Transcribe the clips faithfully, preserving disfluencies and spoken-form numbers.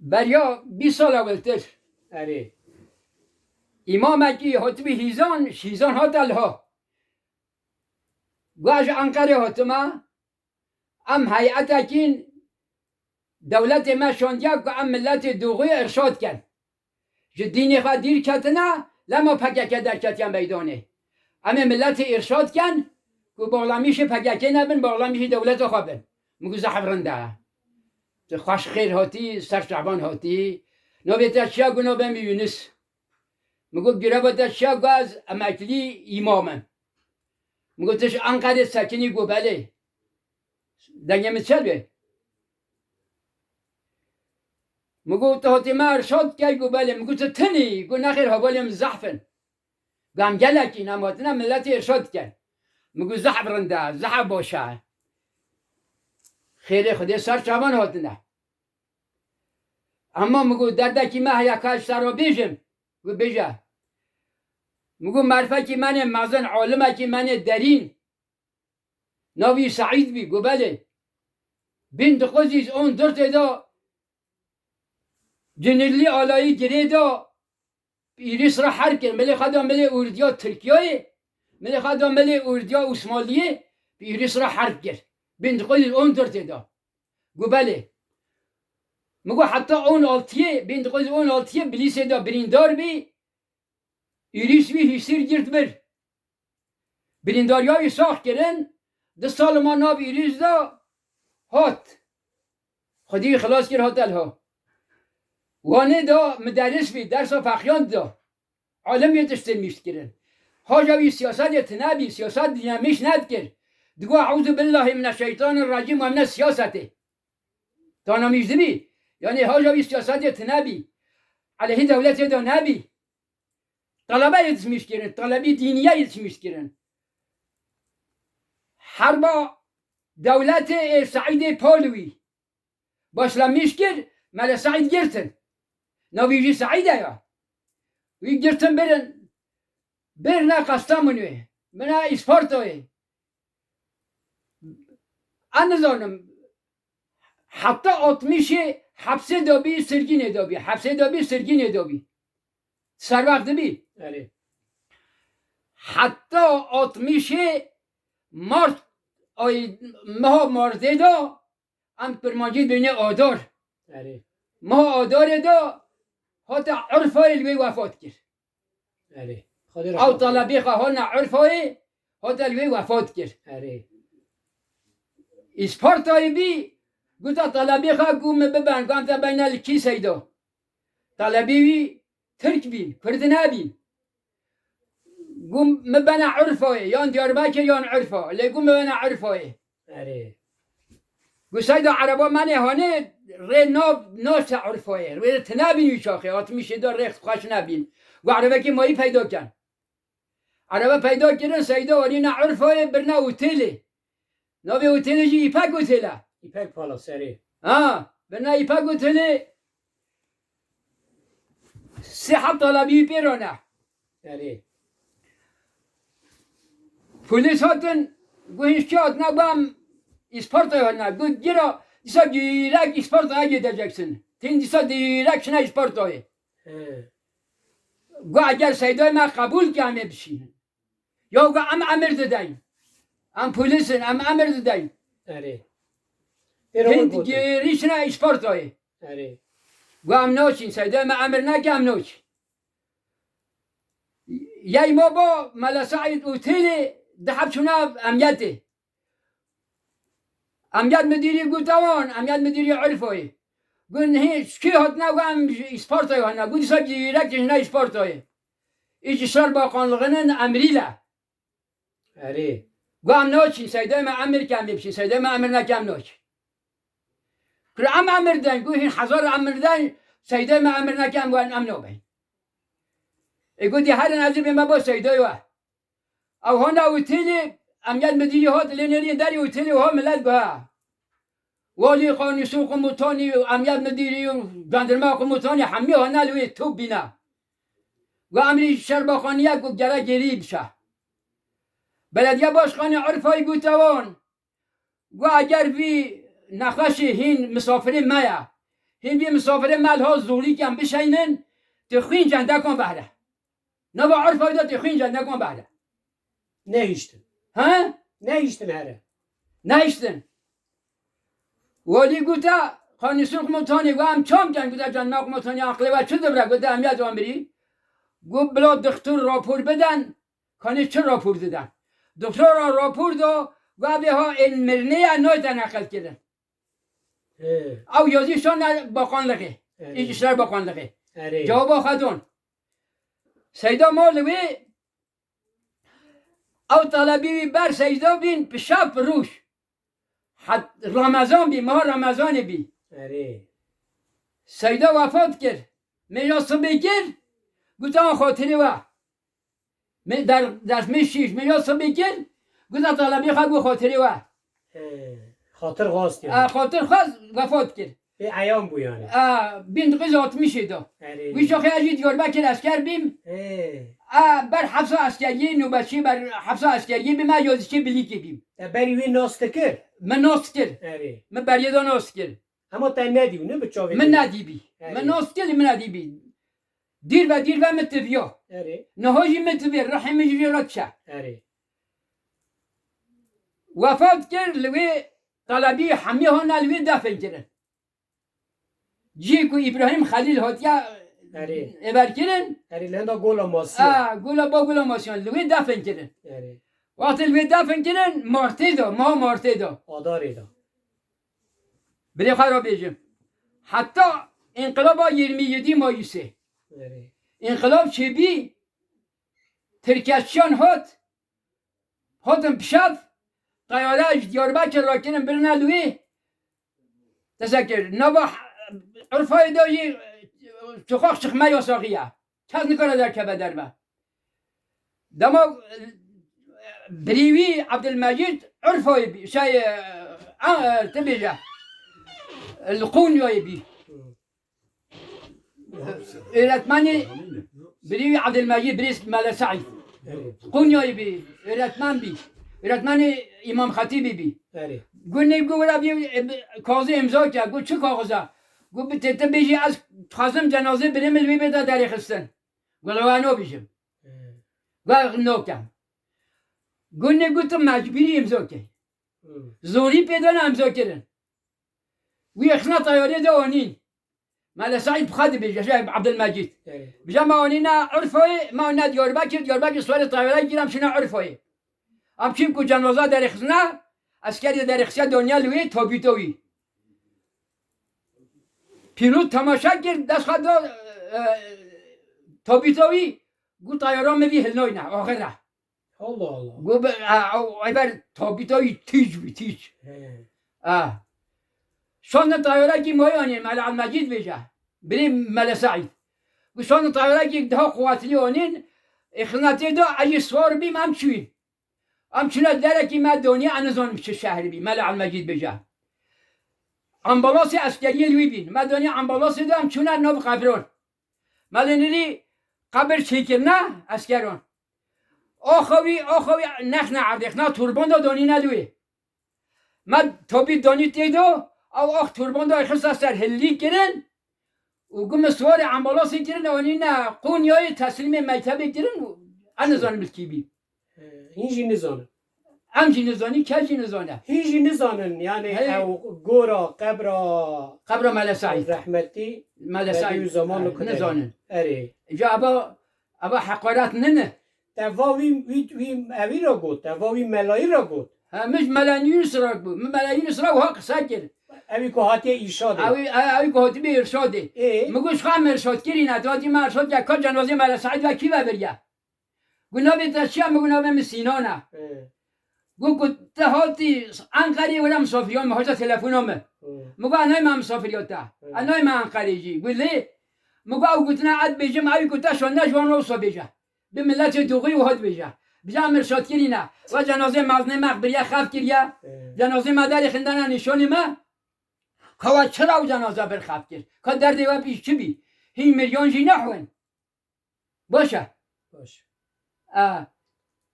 Beriya bîst sal ewiltir. Erê. Îmamekî hatibî Hîzan, ji Hîzan hate liha. Got, ez ji Enqerê hatime. Em heyetekîn, dewletê me şandiye ku em miletê Dûxuyê irşad ken. Ji dînê xwe dîr ketine, lema P K K derketiye meydanê. Em ê miletê îrşad ken ku baxlamîşê P K K nebin, baxlamîşê dewleta xwe bin. Min got, zehf rind e. Tu xweş xêr hatî, ser çavan hatî. Navê te çi ye? Got, navê min Yunus. Min got, greva te çi ye? Got, ez emeklî îmam im. Min got, tu ji Enqerê sekinî? Got, belê. Dengê min çel be. Min got, tu hatî me irşad key? Got, belê. Min got, tu tinî? Got, nexêr, hevalên min zehf in. Got, em gelekî ne, em hatine miletê irşad dikin. Min got, zehf rind e, zehf baş e. Xêrê Xwedê ser çavan hatine. Ema min got, derdekî me heye, ka ji te re bêjim? Got, bêje. Min got, merfekî me nê mezin, alimekî me nê derîn. Navî Seîd bî. Got, belê. Bin dokuz yüz on dört de Cinirlî alayî girê da, bi Îrîs re herb kir. Milê xwe da milê ordiya Tirkiyeyê, milê xwe da milê ordiya Osmanliyê, bi Îrîs re herb kir. Bin dokuz yüz on dört de. Got, belê. Min got, heta on altiyê, bin dokuz yüz on altiyê Bilîsê de birîndar bî. Îrîs wî hîsîr girt bir. Birîndariya wî sax kirin, di sal ma nav Îrîs de hat. Xwedî wî xilas kir, hate liha. Wanê de mideris bî, dersa feqîyan dida. Alim yetiştirmîş dikirin. Haja wî siyasetê tune bî, siyaset dinamîş nedikir. Digot, "Eûzubillahî mineşşeytanirrecîm" û em ne siyasetê. Tanamîş dibî. Yanî haja wî siyasetê tune bî. Aleyhî dewletê de nebî. Talebe yetişmîş kirin, talebî dîniye yetişmîş kirin. Herba dewletê ê Seîdê Palwî başlamîş kir, Mele Seîd girtin. Navî jî Seîd e ya. Wî girtin birin, birine Kastamonuyê, bine Îspartayê. Ez nizanim, heta altmişê hepsê de bî, sirgînê de bî, hepsê de bî, sirgînê de bî. Serwext dibî. Erê. Heta altmişê mart, ay, meha martê de em kurmancî dibêjinê adar. Erê. Meha adarê de hate Urfayê li wê wefat kir. Erê. Xwedê rehmet Ew talebê xwe hane Urfayê, hate li wê wefat kir. Erê. Îspartayê bî, gote talebê xwe, got, "Min biben, got, em te beyne li kî Seydo?" Talebê wî Tirk bîn, Kurd nebîn. Got, "Min bene Urfayê, yan Diyarbekir yan Urfa." Lê got, "Min bene Urfayê." Erê. Got, "Seyda, ereba me nê hanê rê nav naçe Urfayê. Rê tine bîn wî çaxê, altmişê de rê xweş nebîn." Got, "Erebekî mayî peyda ken." Erebe peyda kirin, Seyda anîne Urfayê, birine otêlê. Navê otêlê jî Îpek Otêl e. Îpek Palace, erê. Ha, birine Îpek Otêlê sê heb talebî pê rane. Erê. Polîs hatin, got, "Hîn çi hatine?" Got, "Em Îspartayê hatine." Got, "Gira, dîsa direk Îspartayê gideceksin. Tîn dîsa direk çine Îspartayê." He. Got, "Eger Seydayê me qebûl ke, em ê bişînin." Ya got, "Em emir dideyn. Em polîs in, em emir dideyn." Erê. Pêro Hîn gotin. Digêrîşine Îspartayê. Erê. Got, "Em naçîn, Seydayê me emir neke, em naçîn." Yey ma ba Mele Seîd Otêlê di heb çûna emniyetê. Emniyet müdürü got, "Ewan, emniyet müdürü Urfayê." Got, "Hê, ji kê hatine?" Got, "Em ji Îspartayê hatine." Got, "Dîsa direk jine Îspartayê. Î ji şer bakanlığının emriyle." Erê. Got, "Em naçîn, Seydayê me emir ke, em ê bişîn, Seydayê me emir neke, em naçîn." Kuro em emir den, got, "Hîn hezar emir den, Seydayê me emir neke, em wan em nabeyn." Ê got, "Dê herin, ez ê bê me bo Seydayê we." Ew hane otêlê, emniyet müdürü hat lê nêrîn derê otêlê, ha milet got, ha. Walî, qanûsû, komutanî, emniyet müdürü, jandarma komutanî, hemî hane li wê top bîne. Got, "Emrî şerbaxaniye ku gerek gêrî bişe." Belediye başkanı Urfayê got, "Ewan." Got, "Eger vî nexweşê hîn misafirê me ye, Hîn vî misafirê me li ha zorî kem bişeynin, tu xwîn cendekan behre. Nava Urfayê de tu xwîn cendekan behre. Nehiştin. He? Nehiştin here. Nehiştin. Walî gote, Qanîsûn Qumotanî, got, em çam ken, gote, can me Qumotanî, aqilê we çi dibire, gote, em ya can birî. Got, bila dixtur rapor biden, kanî çi rapor diden. Dixtura rapor da, got, vê ha ên mirinê ye, nayte neqil kirin. He. Ew yazî şane bakanlixê. Erê. Îç Işler Bakanlixê. Erê. Cewaba xwe don. Seyda ma li wê, ew telebî wî ber seyda bîn, bi şev rûş. Het Remezan bî, meha Remezanê bî. Erê. Seyda wefat kir. Mêja sibê kir, gote, an xatirê we. Me der, dest me şîş, me ya sibê kir, gote telebî xwe got xatirê we. He, xatir xwest yani. E, xatir xwest, wefat kir. Pê eyan bû yani. E, bin dokuz yüz altmışê de. Erê. Wî şaxê ez jî Diyarbekir esker bîm. He. E, ber hepsa eskeriyê, nobetçî ber hepsa eskeriyê bîm, ez yazîçê bilîkê bîm. Te berî wî nas dikir? Min nas kir. Erê. Min beriyê de nas kir. Hema te nedî û ne bi çavê Min dî. Nedîbî. Erê. Min nas kir, min nedîbî. Dîr ve dîr ve min tiviya. Erê. Niha jî min tivê, ruhê min jî vê re diçe. Erê. Wefat kir, li wê telebî hemî hana li wê defin kirin. Cî ku Îbrahîm Xelîl hatiye Erê. Êver kirin. Erê, li henda gola masiya. A, gola ba gola masiyan, li wê defin kirin. Erê. Wextê li wê defin kirin, Martê de, ma Martê de. Adarê de. Birê xwe re bêjim. Heta înqilaba yirmi yedi Mayısê. Erê. Înqilab çêbî, tirkeşçiyan hat, hatin pişev, teyare ji Diyarbekir rakirin birine li wê. Tezekir, nava Urfayê de jî sokax çıkma yasağı ye. Kes nikare derkeve derve. Dema, e, birî wî Abdülmecîd Urfayê bî, şey, e, a, e, tu bêje, li Qonyayê bî. Öğretmenî birî wî Abdülmecîd, birî Mele Seîd. Qonyayê bî, öğretmen bî. Öğretmenî Îmam Xetîbî bî. Erê. Got nê, got wira bî, e, kaxizê imza ke. Got çi kaxiza? Got bi te, te bêjî ez dixwazim cenazê birê min li wê bê de derêxistin. Got ew nabêjim. He. Got nakem. Got nê, got tu mecbûrî imza key. Hı. Zorî pê dana imza kirin. Wî xisna teyarê de anîn. Mele Seîd bi xwe dibêje, şey, Abdülmecîd. Evet. Bije me anîne Urfayê, me anîne Diyarbekir, Diyarbekir swarê teyare kir, em çûne Urfayê. Em çûn ku cenaza derêxistina, eskerê derêxistiye daniye li wê tabîta wî. Pîlot temaşe kir, dest xwe da, e, tabîta wî, got teyara min vî hilnayne, axir e. Allah Allah. Got bi, e, ew, ev ber tabîta wî tîj bû, tîj. He. E. Şandin teyarekî mayî anîn, Mele Elmecîd bêje. Birî Mele Seîd. Got şandin teyarekî daha quwetlî anîn, ê xizmetê da, ez jî swar bîm, em çûyîn. Em çûne derekî me donî, ez nizanim çi şehrî bî, Mele Elmecîd bêje. Ambulasê eskeriyê li wî bîn. Me donî ambulasê da, em çûne nav qebran. Me li nirî qebir çêkirine eskeran. Axa wî, axa wî nexne erdê, xina turban da donîne li wê. Me tabî danî tê de, ew ax turban da xista ser hilî kirin û gu min siwarê ambulasê kirin, anîne Qonyayê teslîmê mektebê kirin û ez nizanim li kî bî. He, hîn jî nizanin. Em jî nizanin, kes jî nizane. Hîn jî nizanin, yani Hey. ew gora, qebra Qebra Mele Seîd. Rehmetî Mele Bedî Seîd. Zeman He, li ku nizanin. Erê. Ca eva, eva heqaret nine. Te va wî, wî, wî evî re got, te va wî melayî re got. Ha, min ji Mela Yunus re bû. Min Mela Yunus re wiha qise kir. Evî ku hatiye îrşadê. Ewî, e, ewî ku hatibî îrşadê. Ê? Min got, "Xwe em îrşad kirîne." Tu hatî me îrşad kir, ka cenazê Mela Seîd ve kî ve biriye? Got, "Navê te çi ye?" Min got, "Navê min Sînan e." Ê. Got, "Ku te hatî Enqerê were misafiriya min, haca telefona min." Ê. Min got, "Ez nayme misafiriya te. Ê. Ez nayme Enqerê jî." Got, "Lê?" Min got, "Ew gotine ez dibêjim, ewî ku te şandine ji wan re wisa bêje." Bi miletê Dûxî wiha dibêje. Bije em îrşad kirîne. We cenazê mezinê me biriye xev kiriye. Ee. Cenazê me derê xindana nîşanê me. Ka we çira ew cenaze bir xev kir? Ka derdê we bî çi bî? Hîn miryan jî nexwin. Baş e. Baş. A.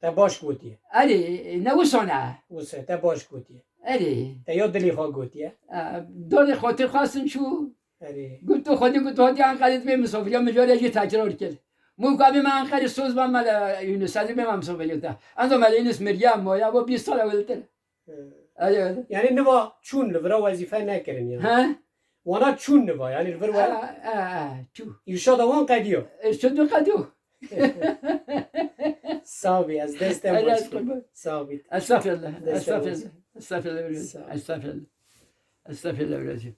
Te baş gotiye. Erê, ne wisa ne. Wisa, te baş gotiye. Erê. Te ya dilê xwe gotiye. A, dilê xatir xwestin çû. Erê. Got tu xwedî got tu hatî Enqerê dibê misafiriya min jare jî tekrar kir. Min got bê me Enqerê soz be mele Yunus, ez ê bê me misafiriya te. Enza mele Yunus miriya maya bo bîst sal ewiltir. He. Erê, erê. Yani niva çûn li vira wezîfe nekirin yani. He? Wana çûn niva yani li vir we. Ha, ha, ha, çû. Îrşada wan qediyo. Îrşadu qediyo. Sağ ol, ez deste Erê, ez qurban. Sağ ol. Estağfirullah. Deste Estağfirullah. Estağfirullah. Sağ ol. Estağfirullah. Estağfirullah.